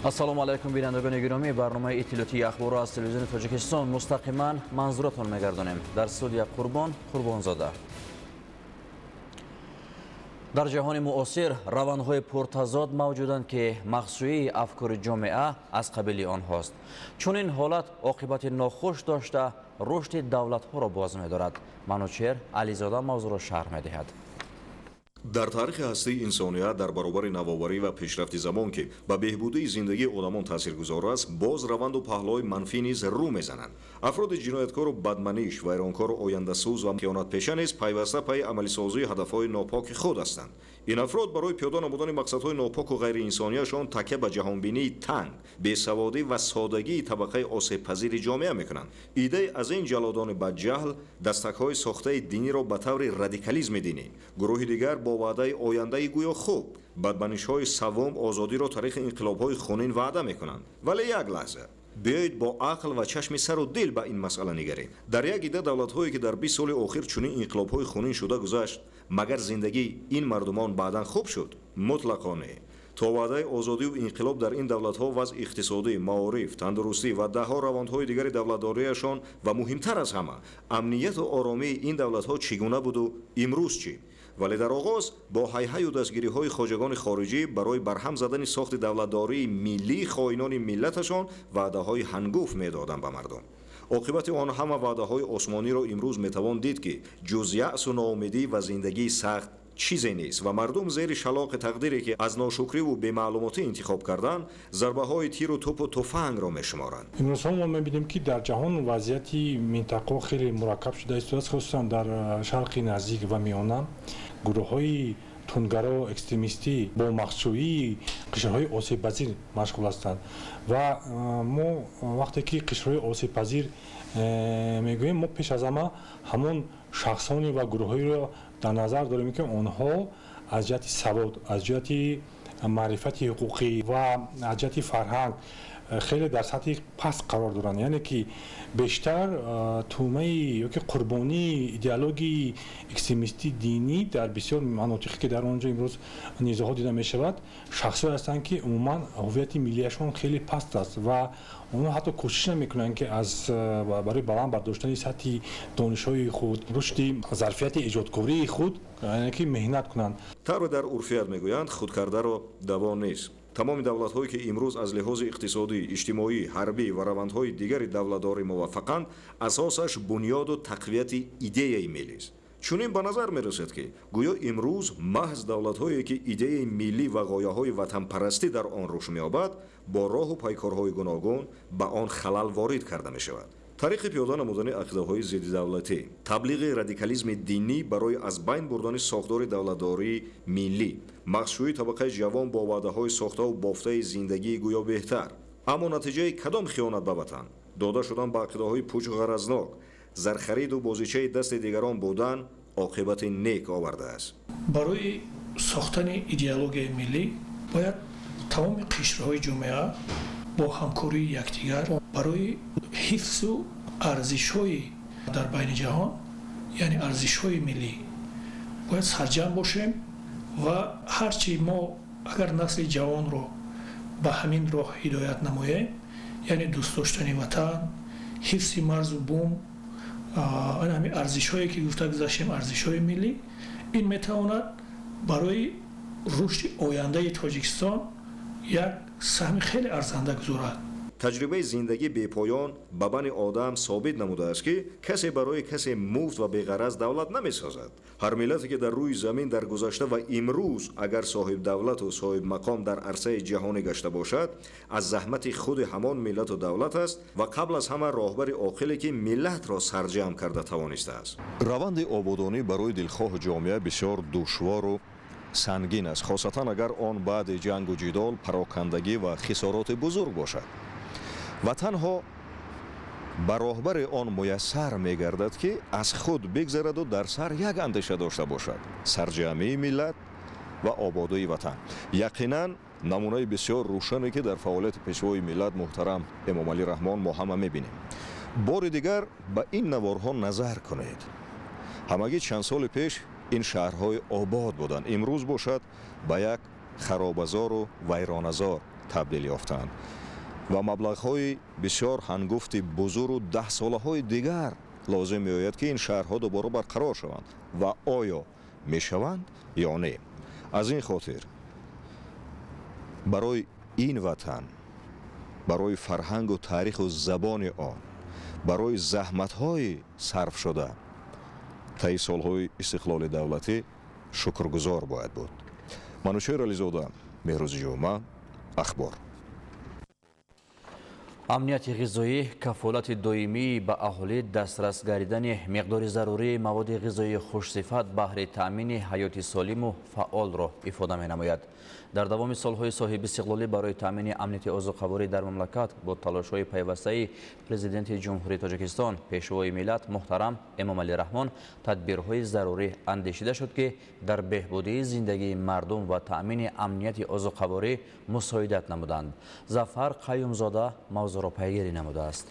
Ассалому алайкум, бинандагони гиромӣ. Барномаи иттилоотии Ахборро аз Телевизиони Тоҷикистон мустақиман манзуратон мегардонем. Дар студия Қурбон Қурбонзода. Дар ҷаҳони муосир равандҳои пуртазод мавҷуданд, ки мағшӯии афкори ҷомеа аз қабили онҳост. Чунин ҳолат оқибати нохуш дошта, рушди давлатҳоро боз медорад. Манучер Ализода мавзӯъро шарҳ медиҳад. Дар таърихи ҳастии инсоният, дар баробари навоварӣ ва пешрафти замон, ки ба беҳбудии зиндагии одамон таъсиргузор аст, боз раванду паҳлӯҳои манфӣ низ рӯ мезананд. Афроди ҷинояткору бадманиш, вайронкору ояндасӯз ва хиёнатпеша низ пайваста пайи амалисозии ҳадафҳои нопоки худ ҳастанд. Ин афрод барои пиёда намудани мақсадҳои нопоку ғайриинсонияшон такя ба ҷаҳонбинии танг, бесаводӣ ва содагии табақаи осебпазири ҷомеа мекунанд. Иддае аз ин ҷаллодони бадҷаҳл дастакҳои сохтаи диниро ба таври радикализми динӣ, гурӯҳи дигар бо ваъдаи ояндаи гӯё хуб, бадманишҳои саввум озодиро тариқи инқилобҳои хунин ваъда мекунанд. Вале як лаҳза, биёед бо ақл ва чашми сару дил ба ин масъала нигарем. Дар як идда давлатҳое, ки дар 20 соли охир чунин инқилобҳои хунин шуда гузашт, магар зиндагии ин мардумон баъдан хуб шуд? Мутлақо не. То ваъдаи озодиву инқилоб дар ин давлатҳо вазъи иқтисодӣ, маориф, тандурустӣ ва даҳҳо равандҳои дигари давлатдориашон ва муҳимтар аз ҳама амнияту оромии ин давлатҳо чӣ гуна буду имрӯз чӣ? Вале дар оғоз бо ҳайҳаю дастгириҳои хоҷагони хориҷӣ барои барҳам задани сохти давлатдории миллӣ хоинони миллаташон ваъдаҳои ҳангуфт медоданд ба мардум. Оқибати он ҳама ваъдаҳои осмониро имрӯз метавон дид, ки ҷуз яъсу ноумедӣ ва зиндагии сахт чизе нест ва мардум зери шалоқи тақдире, ки аз ношукриву бемаълумотӣ интихоб карданд, зарбаҳои тиру тӯпу туфангро мешуморанд. Имрӯзҳо мо мебинем, ки дар ҷаҳон вазъияти минтақаҳо хеле мураккаб шуда истодааст, хусусан дар Шарқи Наздик ва Миёна. Гурӯҳҳои тундгаро, экстремистӣ бо мағшӯии қишрҳои осебпазир машғул ҳастанд. Ва мо вақте ки қишрҳои осебпазир мегӯем, мо пеш аз ҳама ҳамон шахсоне ва гурӯҳҳоеро дар назар дорем, ки онҳо аз ҷиҳати савод, аз ҷиҳати маърифати ҳуқуқӣ ва аз ҷиҳати фарҳанг хеле дар сатҳи паст қарор доранд, яъне ки бештар тӯъмаи ёки қурбонии идеологияи экстремистии динӣ. Дар бисёр манотиқе, ки дар он ҷо имрӯз низоъҳо дида мешавад, шахсҳое ҳастанд, ки умуман ҳуввияти миллияшон хеле паст аст ва онҳо ҳатто кӯшиш намекунанд, ки аз барои баланд бардоштани сатҳи донишҳои худ, рушди зарфияти эҷодкории худ, яъне ки меҳнат кунанд. Тавре дар урфият мегӯянд, худкардаро даво нест. Тамоми давлатҳое, ки имрӯз аз лиҳози иқтисодӣ, иҷтимоӣ, ҳарбӣ ва равандҳои дигари давлатдорӣ муваффақанд, асосаш бунёду тақвияти идеяи миллист. Чунин ба назар мерасад, ки гӯё имрӯз маҳз давлатҳое, ки идеяи миллӣ ва ғояҳои ватанпарастӣ дар он рушд меёбад, бо роҳу пайкорҳои гуногун ба он халал ворид карда мешавад. Тариқи пиёда намудани ақидаҳои зиддидавлатӣ, таблиғи радикализми динӣ барои аз байн бурдани сохтори давлатдории миллӣ, мағшӯии табақаи ҷавон бо ваъдаҳои сохтаву бофтаи зиндагии гӯё беҳтар. Аммо натиҷаи кадом хиёнат ба ватан, дода шудан ба ақидаҳои пучу ғаразнок, зархариду бозичаи дасти дигарон будан оқибати нек овардааст? Барои сохтани идеологияи миллӣ бояд тамоми қишрҳои ҷомеа бо ҳамкории якдигар барои ҳифзу арзишҳои дар байни ҷаҳон, яъне арзишҳои миллӣ, бояд сарҷамъ бошем. Ва ҳарчи мо агар насли ҷавонро ба ҳамин роҳ ҳидоят намоем, яъне дӯст доштани ватан, ҳифзи марзу бум, ҳамин арзишҳое, ки гуфта гузаштем, арзишҳои миллӣ, ин метавонад барои рушди ояндаи Тоҷикистон як саҳми хеле арзанда гузорад. Таҷрибаи зиндагӣ бепоён ба бани одам собит намудааст, ки касе барои касе муфт ва беғараз давлат намесозад. Ҳар миллате, ки дар рӯи замин дар гузашта ва имрӯз агар соҳибдавлату соҳибмақом дар арсаи ҷаҳонӣ гашта бошад, аз заҳмати худи ҳамон миллату давлат аст ва қабл аз ҳама роҳбари оқиле, ки миллатро сарҷамъ карда тавонистааст. Раванди ободонӣ барои дилхоҳу ҷомеа бисёр душвору сангин аст, хосатан агар он баъди ҷангу ҷидол, парокандагӣ ва хисороти бузург бошад. Ва танҳо ба роҳбари он муяссар мегардад, ки аз худ бигзараду дар сар як андеша дошта бошад: сарҷамъии миллат ва ободии ватан. Яқинан, намунаи бисёр рӯшане, ки дар фаъолияти пешвои миллат муҳтарам Эмомалӣ Раҳмон мо ҳама мебинем. Бори дигар ба ин наворҳо назар кунед. Ҳамагӣ чанд соли пеш ин шаҳрҳои обод буданд, имрӯз бошад, ба як харобазору вайроназор табдил ёфтанд ва маблағҳои бисёр ҳангуфти бузуру даҳсолаҳои дигар лозим меояд, ки ин шаҳрҳо дубора барқарор шаванд ва оё мешаванд ё не. Аз ин хотир барои ин ватан, барои фарҳангу таъриху забони он, барои заҳматҳои сарфшуда таи солҳои истиқлоли давлатӣ шукргузор бояд буд. Манучеҳр Ализода, Меҳрӯзи Ҷумъа, Ахбор. Амнияти ғизоӣ кафолати доимии ба аҳолӣ дастрас гардидани миқдори зарурии маводи ғизоии хушсифат баҳри таъмини ҳаёти солиму фаъолро ифода менамояд. Дар давоми солҳои соҳибистиқлолӣ барои таъмини амнияти озуқаворӣ дар мамлакат бо талошҳои пайвастаи Президенти Ҷумҳурии Тоҷикистон, Пешвои миллат муҳтарам Эмомалӣ Раҳмон тадбирҳои зарурӣ андешида шуд, ки дар беҳбудии зиндагии мардум ва таъмини амнияти озуқаворӣ мусоидат намуданд. Зафар Қаюмзода мавзӯъро пайгирӣ намудааст.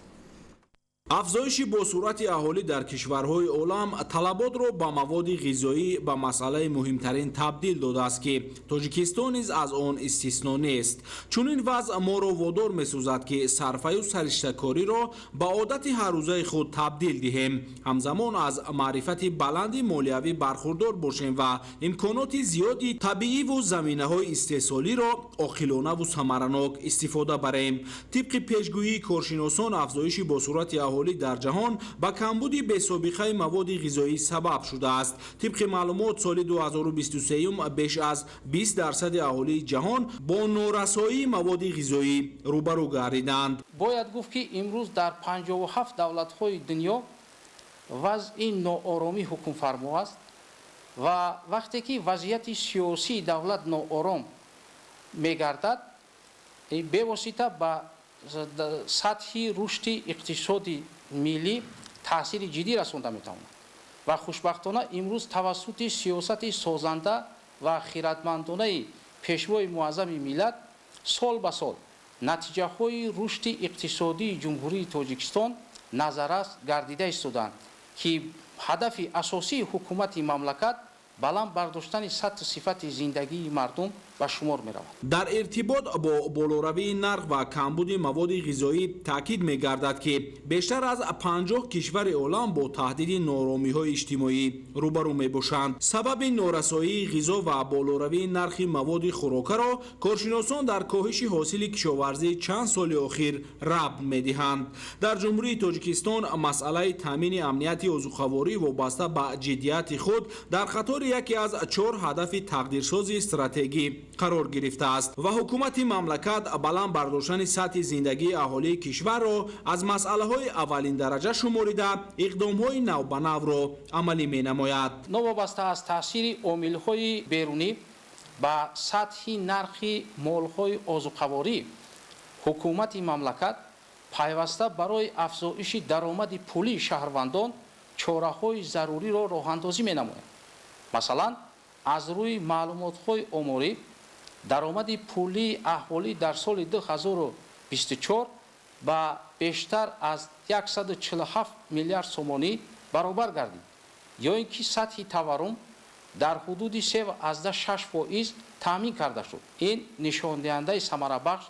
Афзоиши босуръати аҳолӣ дар кишварҳои олам талаботро ба маводи ғизоӣ ба масъалаи муҳимтарин табдил додааст, ки Тоҷикистон низ аз он истисно нест. Чунин вазъ моро водор месозад, ки сарфаю сариштакориро ба одати ҳаррӯзаи худ табдил диҳем, ҳамзамон аз маърифати баланди молиявӣ бархурдор бошем ва имконоти зиёди табииву заминаҳои истеҳсолиро оқилонаву самаранок истифода барем. Тибқи пешгӯии коршиносон, афзоиши босуръати аҳолӣ дар ҷаҳон ба камбуди бесобиқаи маводи ғизоӣ сабаб шудааст. Тибқи маълумот, соли 2023 беш аз 20% аҳолии ҷаҳон бо норасоии маводи ғизоӣ рӯбарӯ гардиданд. Бояд гуфт, ки имрӯз дар 57 давлатҳои дунё вазъи нооромӣ ҳукмфармо аст ва вақте ки вазъияти сиёсии давлат ноором мегардад, бевосита ба сатҳи рушди иқтисоди миллӣ таъсири ҷиддӣ расонда метавонад. Ва хушбахтона имрӯз тавассути сиёсати созанда ва хиратмандонаи Пешвои муаззами миллат сол ба сол натиҷаҳои рушди иқтисодии Ҷумҳурии Тоҷикистон назаррас гардида истодаанд, ки ҳадафи асосии ҳукумати мамлакат баланд бардоштани сатҳу сифати зиндагии мардум ба шумор меравад. Дар иртибот бо болоравии нарх ва камбуди маводи ғизоӣ таъкид мегардад, ки бештар аз 50 кишвари олам бо таҳдиди нооромиҳои иҷтимоӣ рӯбарӯ мебошанд. Сабаби норасоии ғизо ва болоравии нархи маводи хӯрокаро коршиносон дар коҳиши ҳосили кишоварзии чанд соли охир рабт медиҳанд. Дар Ҷумҳурии Тоҷикистон масъалаи таъмини амнияти озуқаворӣ вобаста ба ҷиддияти худ дар қатори яке аз 4 ҳадафи тақдирсози стратегӣ қарор гирифтааст ва ҳукумати мамлакат баланд бардоштани сатҳи зиндагии аҳолии кишварро аз масъалаҳои аввалин дараҷа шуморида иқдомҳои навбанавро амалӣ менамояд. Новобаста аз таъсири омилҳои берунӣ ба сатҳи нархи молҳои озуқаворӣ, ҳукумати мамлакат пайваста барои афзоиши даромади пулии шаҳрвандон чораҳои заруриро роҳандозӣ менамояд. Масалан, аз рӯи маълумотҳои оморӣ даромади пулии аҳолӣ дар соли 2024 ба бештар аз 147 миллиард сомонӣ баробар гардид, ё ин ки сатҳи таваррум дар ҳудуди 3,6% таъмин карда шуд. Ин нишондиҳандаи самарабахш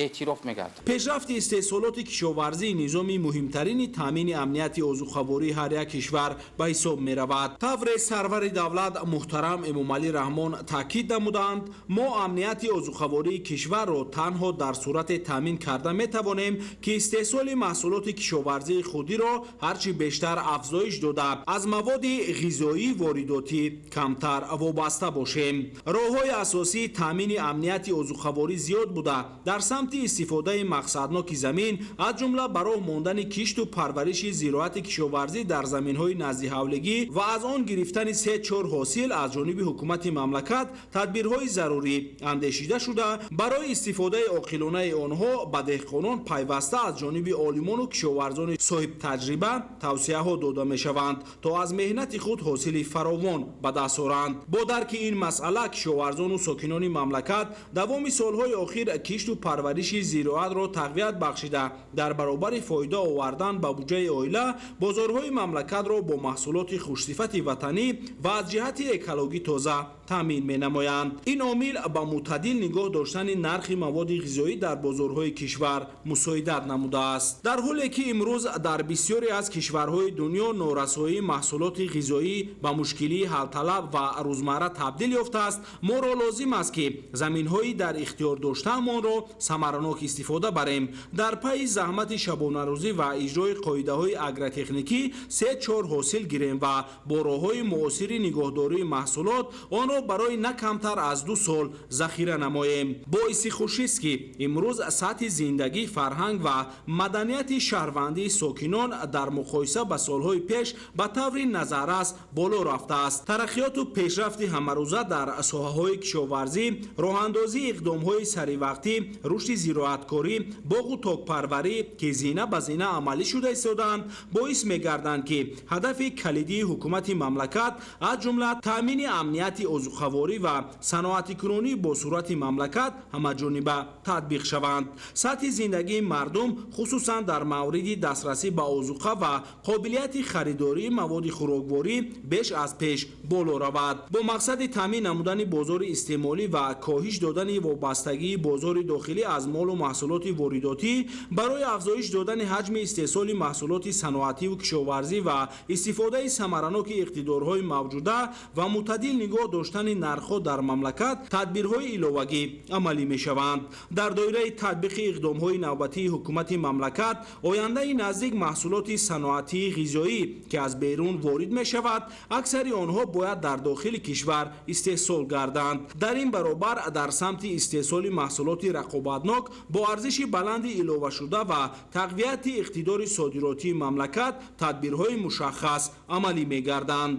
эътироф мегардад. Пешрафти истеҳсолоти кишоварзӣ низоми муҳимтарини таъмини амнияти озуқавории ҳар як кишвар ба ҳисоб меравад. Тавре сарвари давлат муҳтарам Эмомалӣ Раҳмон таъкид намуданд, мо амнияти озуқавории кишварро танҳо дар сурате таъмин карда метавонем, ки истеҳсоли маҳсулоти кишоварзии худиро ҳарчи бештар афзоиш дода, аз маводи ғизоии воридотӣ камтар вобаста бошем. Роҳҳои асосии таъмини амнияти озуқаворӣ зиёд буда, дар самти истифодаи мақсадноки замин, аз ҷумла ба роҳ мондани кишту парвариши зироати кишоварзӣ дар заминҳои наздиҳавлигӣ ва аз он гирифтани 3-4 ҳосил аз ҷониби ҳукумати мамлакат тадбирҳои зарурӣ андешида шуда, барои истифодаи оқилонаи онҳо ба деҳқонон пайваста аз ҷониби олимону кишоварзони соҳибтаҷриба тавсияҳо дода мешаванд, то аз меҳнати худ ҳосили фаровон ба даст оранд. Бо дарки ин масъала кишоварзону сокинони мамлакат давоми солҳои охир кишту парвариши зироатро тақвият бахшида, дар баробари фоида овардан ба буҷаи оила бозорҳои мамлакатро бо маҳсулоти хушсифати ватанӣ ва аз ҷиҳати экологӣ тоза таъмин менамоянд. Ин омил ба мӯътадил нигоҳ доштани нархи маводи ғизоӣ дар бозорҳои кишвар мусоидат намудааст. Дар ҳоле ки имрӯз дар бисёре аз кишварҳои дунё норасоии маҳсулоти ғизоӣ ба мушкилии ҳалталаб ва рӯзмарра табдил ёфтааст, моро лозим аст, ки заминҳои дар ихтиёр доштаамонро самаранок истифода барем. Дар пайи заҳмати шабонарӯзӣ ва иҷрои қоидаҳои агротехникӣ 3-4 ҳосил гирем ва бо роҳҳои муосири нигоҳдории маҳсулот онро барои на камтар аз 2 сол захира намоем. Боиси хушист, ки имрӯз сатҳи зиндагӣ, фарҳанг ва маданияти шаҳрвандии сокинон дар муқоиса ба солҳои пеш ба таври назаррас боло рафтааст. Тараққиёту пешрафти ҳамарӯза дар соҳаҳои кишоварзӣ, роҳандозии иқдомҳои саривақтӣ, рушди зироаткорӣ, боғу токпарварӣ, ки зина ба зина амалӣ шуда истодаанд, боис мегарданд, ки ҳадафи калидии ҳукумати мамлакат, аз ҷумла таъмини амнияти озуқаворӣ ва саноатикунонӣ бо суръати мамлакат ҳамаҷониба татбиқ шаванд. Сатҳи зиндагии мардум, хусусан дар мавриди дастрасӣ ба озуқа ва қобилияти харидории маводи хӯрокворӣ беш аз пеш боло равад. Бо мақсади таъмин намудани бозори истеъмолӣ ва коҳиш додани вобастагии бозори дохилӣ аз молу маҳсулоти воридотӣ, барои афзоиш додани ҳаҷми истеҳсоли маҳсулоти саноативу кишоварзӣ ва истифодаи самараноки иқтидорҳои мавҷуда ва мӯътадил нигоҳ доштани нархҳо дар мамлакат тадбирҳои иловагӣ амалӣ мешаванд. Дар доираи татбиқи иқдомҳои навбатии ҳукумати мамлакат, ояндаи наздик маҳсулоти саноатии ғизоӣ, ки аз берун ворид мешавад, аксари онҳо бояд дар дохили кишвар истеҳсол гарданд. Дар ин баробар дар самти истеҳсоли маҳсулоти рақобатнок бо арзиши баланди иловашуда ва тақвияти иқтидори содиротии мамлакат тадбирҳои мушаххас амалӣ мегарданд.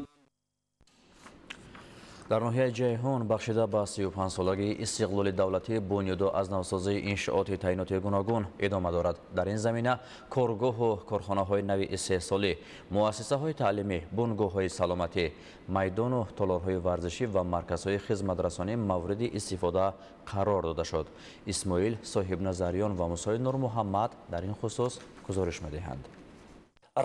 Дар ноҳияи Ҷайҳун бахшида ба 35-солагии истиқлоли давлатӣ бунёду аз навсозии иншооти таъиноти гуногун идома дорад. Дар ин замина коргоҳу корхонаҳои нави истеҳсолӣ, муассисаҳои таълимӣ, бунгоҳҳои саломатӣ, майдону толорҳои варзишӣ ва марказҳои хизматрасонӣ мавриди истифода қарор дода шуд. Исмоил Соҳибназариён ва Мусои Нурмуҳаммад дар ин хусус гузориш медиҳанд.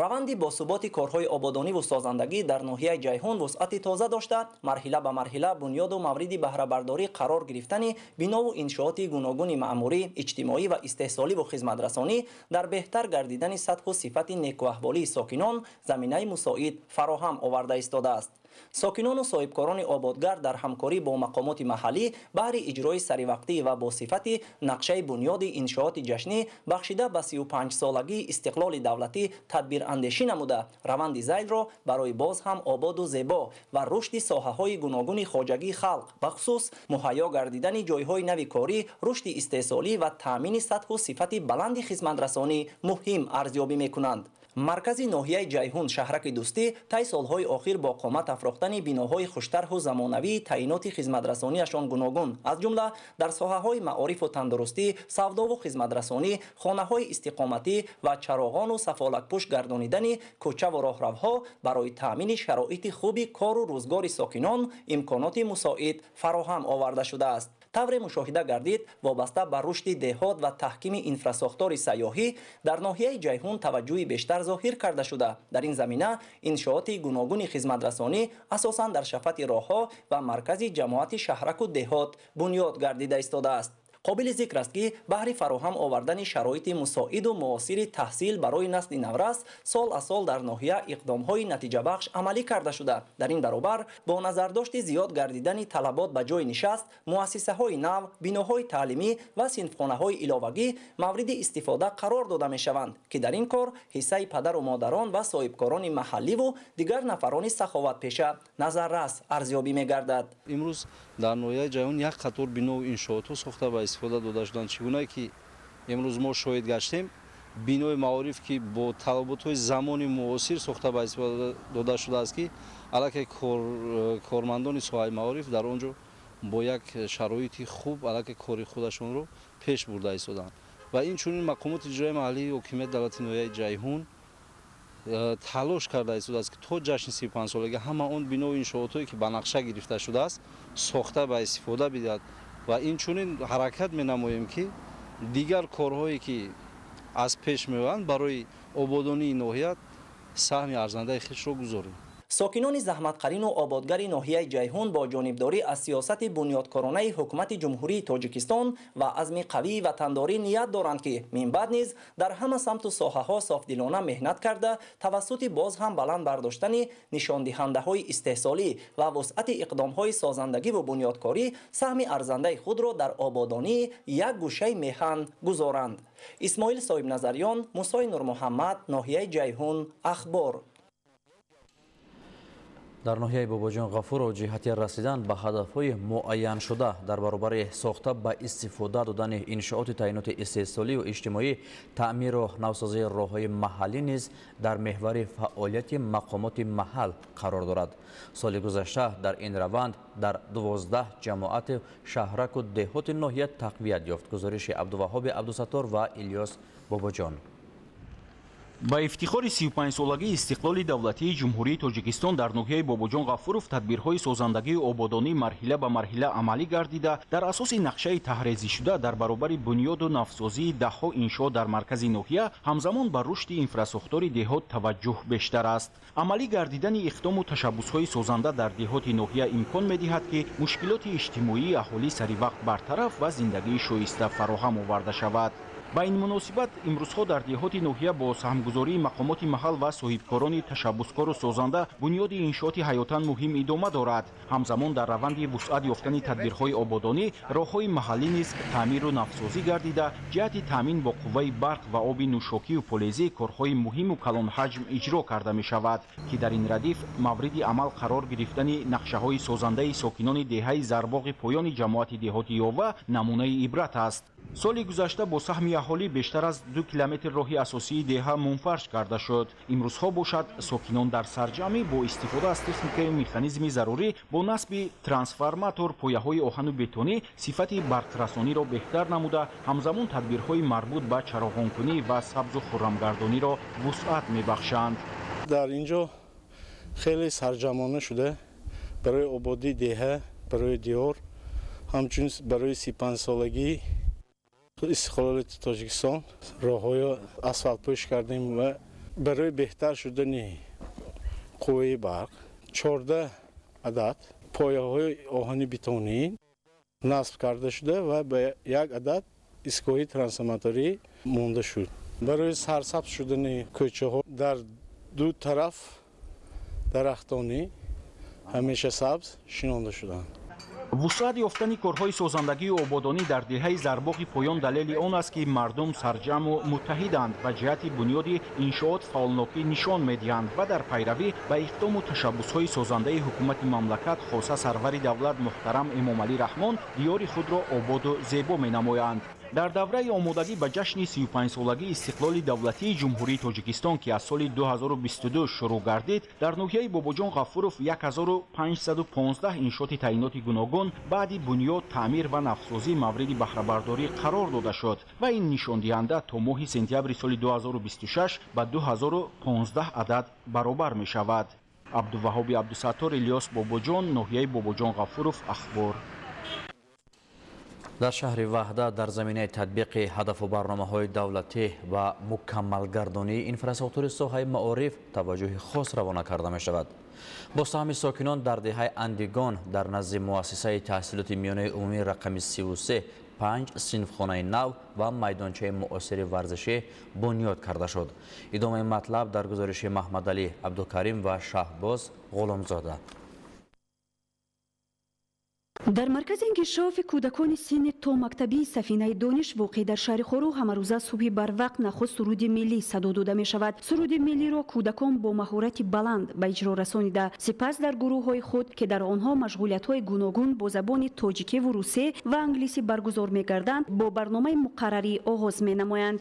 Раванди босуботи корҳои ободониву созандагӣ дар ноҳияи Ҷайҳун вусъати тоза дошта, марҳила ба марҳила бунёду мавриди баҳрабардорӣ қарор гирифтани бинову иншооти гуногуни маъмурӣ, иҷтимоӣ ва истеҳсоливу хизматрасонӣ дар беҳтар гардидани сатҳу сифати некуаҳволии сокинон заминаи мусоид фароҳам оварда истодааст. Сокинону соҳибкорони ободгар дар ҳамкорӣ бо мақомоти маҳаллӣ баҳри иҷрои саривақтӣ ва бо сифати нақшаи бунёди иншооти ҷашнӣ бахшида ба 35-солагии истиқлоли давлатӣ тадбирандешӣ намуда, раванди зайлро барои боз ҳам ободу зебо ва рушди соҳаҳои гуногуни хоҷагии халқ, бахусус муҳайё гардидани ҷойҳои нави корӣ, рушди истеҳсолӣ ва таъмини сатҳу сифати баланди хизматрасонӣ муҳим арзёбӣ мекунанд. Маркази ноҳияи Ҷайҳун, шаҳраки Дӯстӣ, тай солҳои охир бо қомат афрохтани биноҳои хуштарҳу замонавии таъиноти хизматрасониашон гуногун, аз ҷумла дар соҳаҳои маорифу тандурустӣ, савдову хизматрасонӣ, хонаҳои истиқоматӣ ва чароғону сафолакпӯш гардонидани кӯчаву роҳравҳо барои таъмини шароити хуби кору рӯзгори сокинон имконоти мусоид фароҳам оварда шудааст. Тавре мушоҳида гардид, вобаста ба рушди деҳот ва таҳкими инфрасохтори сайёҳӣ дар ноҳияи Ҷайҳун таваҷҷӯҳи бештар зоҳир карда шуда, дар ин замина иншооти гуногуни хизматрасонӣ асосан дар шафати роҳҳо ва маркази ҷамоати шаҳраку деҳот бунёд гардида истодааст. Қобили зикр аст, ки баҳри фароҳам овардани шароити мусоиду муосири таҳсил барои насли наврас сол аз сол дар ноҳия иқдомҳои натиҷабахш амалӣ карда шуда, дар ин баробар бо назардошти зиёд гардидани талабот ба ҷойи нишаст, муассисаҳои нав, биноҳои таълимӣ ва синфхонаҳои иловагӣ мавриди истифода қарор дода мешаванд, ки дар ин кор ҳиссаи падару модарон ва соҳибкорони маҳалливу дигар нафарони саховатпеша назаррас арзёбӣ мегардад. Имрӯз дар ноҳияи Ҷайҳун як қатор бинову иншоотҳо сохта ба истифода дода шуданд. Чӣ гуна ки имрӯз мо шоҳид гаштем, бинои маориф, ки бо талаботҳои замони муосир сохта ба истифода дода шудааст, ки аллакай кормандони соҳаи маориф дар он ҷо бо як шароити хуб аллакай кори худашонро пеш бурда истоданд. Ва инчунин мақомоти иҷроияи маҳаллии ҳокимияти давлати ноҳияи Ҷайҳун талош карда истодааст, ки то ҷашни 35-солагӣ ҳама он бинову иншоотҳое, ки ба нақша гирифта шудааст, сохта ба истифода бидиҳад. Ва инчунин ҳаракат менамоем, ки дигар корҳое, ки аз пеш меоянд, барои ободонии ноҳия саҳми арзандаи худро гузорем. Сокинони заҳматқарину ободгари ноҳияи Ҷайҳун бо ҷонибдорӣ аз сиёсати бунёдкоронаи ҳукумати Ҷумҳурии Тоҷикистон ва азми қавии ватандорӣ ният доранд, ки минбаъд низ дар ҳама самту соҳаҳо софдилона меҳнат карда, тавассути боз ҳам баланд бардоштани нишондиҳандаҳои истеҳсолӣ ва вусъати иқдомҳои созандагиву бунёдкорӣ саҳми арзандаи худро дар ободонии як гӯшаи меҳан гузоранд. Исмоил Соҳибназарён, Мусои Нурмуҳаммад, ноҳияи Ҷайҳун, Ахбор. Дар ноҳияи Бобоҷон Ғафуров ҷиҳати расидан ба ҳадафҳои муайяншуда дар баробари сохта ба истифода додани иншооти таъиноти истеҳсолию иҷтимоӣ, таъмиру навсозии роҳҳои маҳаллӣ низ дар меҳвари фаъолияти мақомоти маҳал қарор дорад. Соли гузашта дар ин раванд дар 12 ҷамоати шаҳраку деҳоти ноҳия тақвият ёфт. Гузориши Абдуваҳоби Абдусаттор ва Илёс Бобоҷон. Ба ифтихори 35-солагии истиқлоли давлатии Ҷумҳурии Тоҷикистон дар ноҳияи Бобоҷон Ғафуров тадбирҳои созандагию ободонӣ марҳила ба марҳила амалӣ гардида, дар асоси нақшаи таҳрезишуда дар баробари бунёду навсозии даҳҳо иншоот дар маркази ноҳия, ҳамзамон ба рушди инфрасохтори деҳот таваҷҷӯҳ бештар аст. Амалӣ гардидани иқдому ташаббусҳои созанда дар деҳоти ноҳия имкон медиҳад, ки мушкилоти иҷтимоии аҳолӣ саривақт бартараф ва зиндагии шоиста фароҳам оварда шавад. Ба ин муносибат имрӯзҳо дар деҳоти ноҳия бо саҳмгузории мақомоти маҳал ва соҳибкорони ташаббускору созанда бунёди иншооти ҳаётан муҳим идома дорад. Ҳамзамон дар раванди вусъат ёфтани тадбирҳои ободонӣ роҳҳои маҳаллӣ низ таъмиру навсозӣ гардида, ҷиҳати таъмин бо қувваи барқ ва оби нӯшокию полезӣ корҳои муҳиму калонҳаҷм иҷро карда мешавад, ки дар ин радиф мавриди амал қарор гирифтани нақшаҳои созандаи сокинони деҳаи Зарбоғи поёни ҷамоати деҳоти Ёва намунаи ибрат аст. Соли гузашта бо саҳми аҳолӣ бештар аз 2 километр роҳи асосии деҳа мунфарш карда шуд. Имрӯзҳо бошад, сокинон дар сарҷамъӣ бо истифода аз техникаю механизми зарурӣ бо насби трансформатор, пояҳои оҳану бетонӣ сифати барқрасониро беҳтар намуда, ҳамзамон тадбирҳои марбут ба чароғонкунӣ ва сабзу хуррамгардониро вусъат мебахшанд. Дар ин ҷо хеле сарҷамъона шуда барои ободии деҳа, барои диёр, ҳамчунин барои 35-солагии истиқлолияти Тоҷикистон роҳҳои асфалтпӯш кардем ва барои беҳтар шудани қувваи барқ 14 адад пояҳои оҳани бетонӣ насб карда шуда ва ба як адад истгоҳи трансформаторӣ монда шуд. Барои сарсабз шудани кӯчаҳо дар ду тараф дарахтонӣ ҳамеша сабз шинонда шуданд. Вусъат ёфтани корҳои созандагию ободонӣ дар деҳаи Зарбоғи поён далели он аст, ки мардум сарҷамъу муттаҳиданд ва ҷиҳати бунёди иншоот фаъолнокӣ нишон медиҳанд ва дар пайравӣ ба иқдому ташаббусҳои созандаи ҳукумати мамлакат, хоса сарвари давлат муҳтарам Эмомалӣ Раҳмон, диёри худро ободу зебо менамоянд. Дар давраи омодагӣ ба ҷашни 35-солагии истиқлоли давлатии Ҷумҳурии Тоҷикистон, ки аз соли 2022 шурӯъ гардид, дар ноҳияи Бобоҷон Ғафуров 1515 иншооти таъиноти гуногун баъди бунёд, таъмир ва навсозӣ мавриди баҳрабардорӣ қарор дода шуд ва ин нишондиҳанда то моҳи сентябри соли 2026 ба 2015 адад баробар мешавад. Абдуваҳоби Абдусаттор, Илёс Бобоҷон, ноҳияи Бобоҷон Ғафуров, Ахбор. Дар шаҳри Ваҳдат дар заминаи татбиқи ҳадафу барномаҳои давлатӣ ва мукаммалгардонии инфрасохтори соҳаи маориф таваҷҷӯҳи хос равона карда мешавад. Бо саҳми сокинон дар деҳаи Андигон дар назди муассисаи таҳсилоти миёнаи умумии рақами 33 5 синфхонаи нав ва майдончаи муосири варзишӣ бунёд карда шуд. Идомаи матлаб дар гузориши Маҳмадалӣ Абдукарим ва Шаҳбоз Ғуломзода. Дар маркази инкишофи кӯдакони синни томактабии Сафинаи дониш воқеъ дар шаҳри Хоруғ ҳамарӯза субҳи барвақт нахуст суруди миллӣ садо дода мешавад. Суруди миллиро кӯдакон бо маҳорати баланд ба иҷро расонида, сипас дар гурӯҳҳои худ, ки дар онҳо машғулиятҳои гуногун бо забони тоҷикиву русӣ ва англисӣ баргузор мегарданд, бо барномаи муқаррарӣ оғоз менамоянд.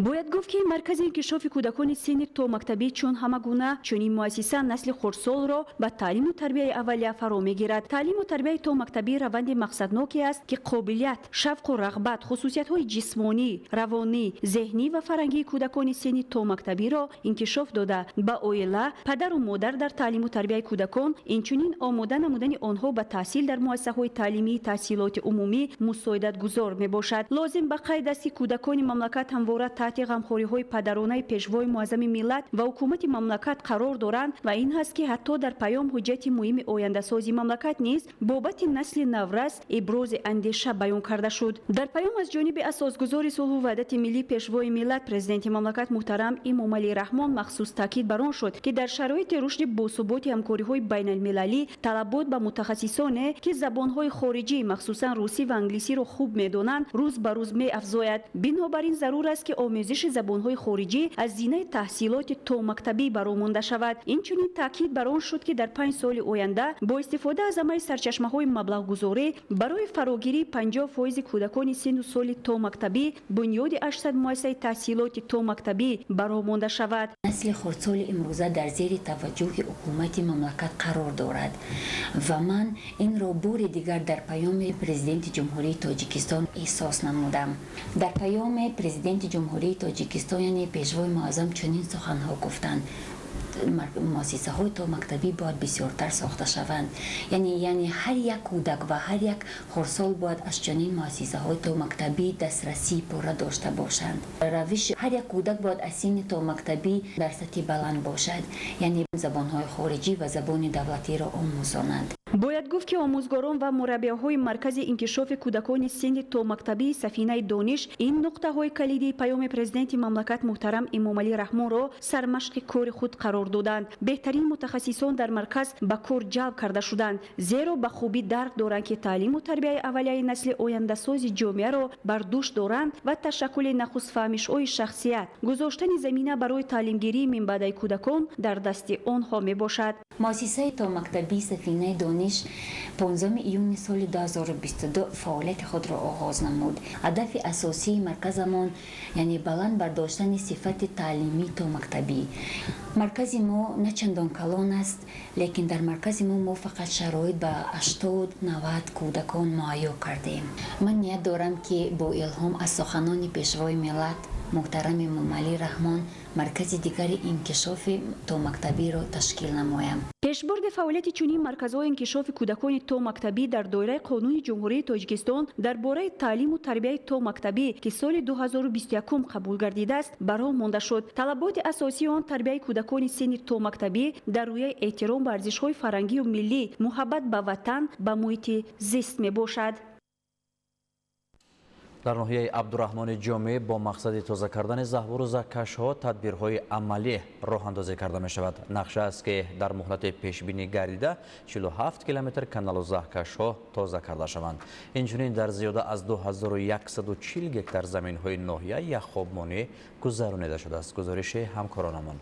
Бояд гуфт, Бояд гуфт, ки маркази инкишофи кӯдакони синни томактабӣ чун ҳама гуна чунин муассиса насли хурдсолро ба таълиму тарбияи аввалия фаро мегирад. Таълиму тарбияи томактабӣ раванди мақсадноке аст, ки қобилият, шавқу рағбат, хусусиятҳои ҷисмонӣ, равонӣ, зеҳнӣ ва фарҳангии кӯдакони синни томактабиро инкишоф дода, ба оила, падару модар дар таълиму тарбияи кӯдакон, инчунин омода намудани онҳо ба таҳсил дар муассисаҳои таълимии таҳсилоти умумӣ мусоидатгузор мебошад. Лозим ба қайд аст, ки кӯдакони мамлакат ҳамвора таҳти ғамхориҳои падаронаи пешвои муаззами миллат ва ҳукумати мамлакат қарор доранд ва ин ҳаст, ки ҳатто дар паём ҳуҷҷати муҳими ояндасози мамлакат низ бобати насли наврас ибрози андеша баён карда шуд. Дар паём аз ҷониби асосгузори сулҳу ваҳдати миллӣ, пешвои миллат, президенти мамлакат муҳтарам Эмомалӣ Раҳмон махсус таъкид бар он шуд, ки дар шароити рушди босуботи ҳамкориҳои байналмилалӣ талабот ба мутахассисоне, ки забонҳои хориҷӣ, махсусан русӣ ва англисиро хуб медонанд, рӯз ба рӯз меафзояд. Бинобар ин зарур аст, ки омӯзиши забонҳои хориҷӣ аз зинаи таҳсилоти томактабӣ баро монда шавад. Инчунин таъкид бар он шуд, ки дар 5 соли оянда бо истифода аз ҳамаи сарчашмаҳои маблағгузорӣ барои фарогирии 50% кӯдакони синну соли томактабӣ бунёди 800 муассисаи таҳсилоти томактабӣ баро монда шавад. Насли хурдсоли имрӯза дар зери таваҷҷӯҳи ҳукумати мамлакат қарор дорад ва ман инро бори дигар дар паёми президенти Ҷумҳурии Тоҷикистон эҳсос намудам. Дар паёми президенти Ҷумҳурии Тоҷикистон, яъне пешвои муаззам, чунин суханҳо гуфтанд: муассисаҳои томактабӣ бояд бисёртар сохта шаванд. Яъне ҳар як кӯдак ва ҳар як хурдсол бояд аз чунин муассисаҳои томактабӣ дастрасии пурра дошта бошанд. Равиши ҳар як кӯдак бояд аз синни томактабӣ дар сатҳи баланд бошад, яъне забонҳои хориҷӣ ва забони давлатиро омӯзонанд. Бояд гуфт, ки омӯзгорон ва мураббиҳои маркази инкишофи кӯдакони синни томактабии Сафинаи дониш ин нуқтаҳои калидии паёми президенти мамлакат муҳтарам Эмомалӣ Раҳмонро сармашқи кори худ қарор доданд. Беҳтарин мутахассисон дар марказ ба кор ҷалб карда шуданд, зеро ба хубӣ дарк доранд, ки таълиму тарбияи аввалияи насли ояндасози ҷомеаро бар дӯш доранд ва ташаккули нахустфаҳмишҳои шахсият, гузоштани замина барои таълимгирии минбаъдаи кӯдакон дар дасти онҳо мебошад. Муассисаи томактабии Сафинаи дониш 15 июни соли 2022 фаъолияти худро оғоз намуд. Ҳадафи асосии марказамон яъне баланд бардоштани сифати таълимии томактабӣ. Маркази мо на чандон калон аст, лекин дар маркази мо фақат шароит ба 80-90 кӯдакон муҳайё кардем. Ман ният дорам, ки бо илҳом аз суханони пешвои миллат муҳтарам Эмомалӣ Раҳмон маркази дигари инкишофи томактабиро ташкил намоям. Пешбурди фаъолияти чунин марказҳои инкишофи кӯдакони томактабӣ дар доираи Қонуни Ҷумҳурии Тоҷикистон дар бораи таълиму тарбияи томактабӣ, ки соли 2021 қабул гардидааст, ба роҳ монда шуд. Талаботи асосии он тарбияи кӯдакони синни томактабӣ дар рӯяи эҳтиром ба арзишҳои фарҳангию миллӣ, муҳаббат ба ватан, ба муҳити зист мебошад. Дар ноҳияи Абдураҳмони Ҷомӣ бо мақсади тоза кардани заҳбуру заҳкашҳо тадбирҳои амалӣ роҳандозӣ карда мешавад. Нақша аст, ки дар муҳлати пешбинӣ гардида 47 километр каналу заҳкашҳо тоза карда шаванд. Инчунин дар зиёда аз 2140 гектар заминҳои ноҳия яхобмонӣ гузаронида шудааст. Гузориши ҳамкоронамон.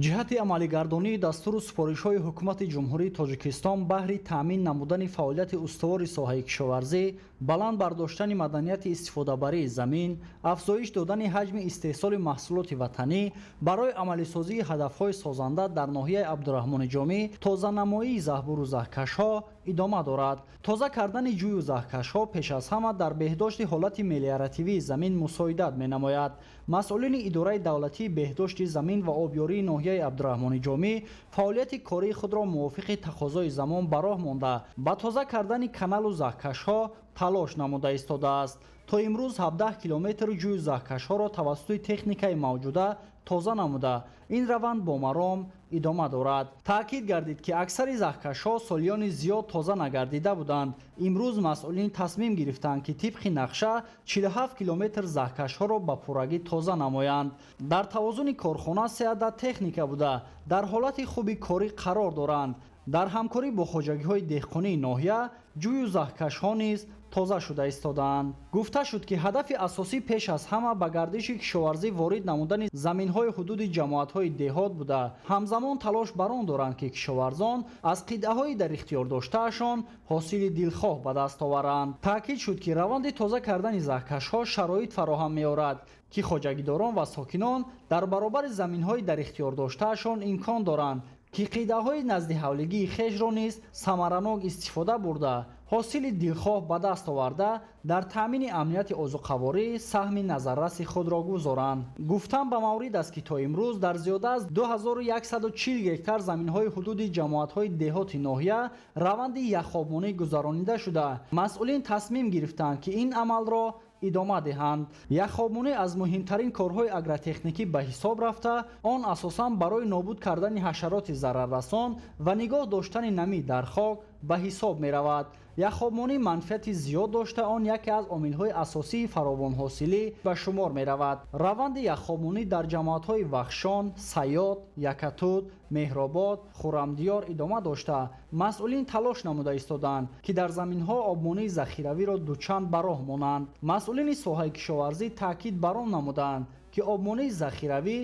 Ҷиҳати амалигардонии дастуру супоришҳои ҳукумати Ҷумҳурии Тоҷикистон баҳри таъмин намудани фаъолияти устувори соҳаи кишоварзӣ, баланд бардоштани маданияти истифодабарии замин, афзоиш додани ҳаҷми истеҳсоли маҳсулоти ватанӣ барои амалисозии ҳадафҳои созанда дар ноҳияи Абдураҳмони Ҷомӣ тозанамоии заҳбуру заҳкашҳо идома дорад. Тоза кардани ҷӯю заҳкашҳо пеш аз ҳама дар беҳдошти ҳолати мелиоративии замин мусоидат менамояд. Масъулини идораи давлатии беҳдошти замин ва обёрии ноҳияи Абдураҳмони Ҷомӣ фаъолияти кории худро мувофиқи тақозои замон ба роҳ монда, ба тоза кардани каналу заҳкашҳо талош намуда истодааст. То имрӯз 17 километр ҷӯю заҳкашҳоро тавассути техникаи мавҷуда тоза намуда, ин раванд бо маром идома дорад. Таъкид гардид, ки аксари заҳкашҳо солиёни зиёд тоза нагардида буданд. Имрӯз масъулин тасмим гирифтанд, ки тибқи нақша 47 километр заҳкашҳоро ба пуррагӣ тоза намоянд. Дар тавозуни корхона 3 адад техника буда, дар ҳолати хуби корӣ қарор доранд. Дар ҳамкорӣ бо хоҷагиҳои деҳқонии ноҳия ҷӯю заҳкашҳо низ тоза шуда истодаанд. Гуфта шуд, ки ҳадафи асосӣ пеш аз ҳама ба гардиши кишоварзӣ ворид намудани заминҳои ҳудуди ҷамоатҳои деҳот буда, ҳамзамон талош бар он доранд, ки кишоварзон аз қитъаҳои дар ихтиёр доштаашон ҳосили дилхоҳ ба даст оваранд. Таъкид шуд, ки раванди тоза кардани заҳкашҳо шароит фароҳам меорад, ки хоҷагидорон ва сокинон дар баробари заминҳои дар ихтиёр доштаашон имкон доранд, ки қитъаҳои наздиҳавлигии хешро низ самаранок истифода бурда, ҳосили дилхоҳ ба даст оварда, дар таъмини амнияти озуқаворӣ саҳми назарраси худро гузоранд. Гуфтан ба маврид аст, ки то имрӯз дар зиёда аз 2140 гектар заминҳои ҳудуди ҷамоатҳои деҳоти ноҳия раванди яхобмонӣ гузаронида шуда, масъулин тасмим гирифтанд, ки ин амалро идома диҳанд. Яхобмонӣ аз муҳимтарин корҳои агротехникӣ ба ҳисоб рафта, он асосан барои нобуд кардани ҳашароти зараррасон ва нигоҳ доштани намӣ дар хок ба ҳисоб меравад. Яхобмонӣ манфиати зиёд дошта, он яке аз омилҳои асосии фаровонҳосилӣ ба шумор меравад. Раванди яхобмонӣ дар ҷамоатҳои Вахшон, Сайёд, Якатуд, Меҳробод, Хуррамдиёр идома дошта, масъулин талош намуда истоданд, ки дар заминҳо обмонии захиравиро дучанд ба роҳ монанд. Масъулини соҳаи кишоварзӣ таъкид бар он намуданд, ки обмонии захиравӣ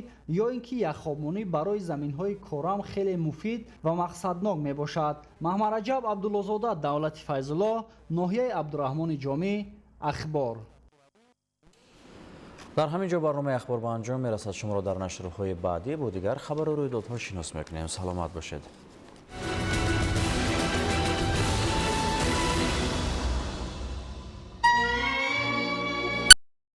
ё ин ки яхобмонӣ барои заминҳои корам хеле муфид ва мақсаднок мебошад. Маҳмараҷаб Абдуллозода, Давлати Файзуллоҳ, ноҳияи Абдураҳмони Ҷомӣ, Ахбор. Дар ҳамин ҷо барномаи Ахбор ба анҷом мерасад. Шуморо дар нашрҳои баъдӣ бо дигар хабару рӯйдодҳо шинос мекунем. Саломат бошед.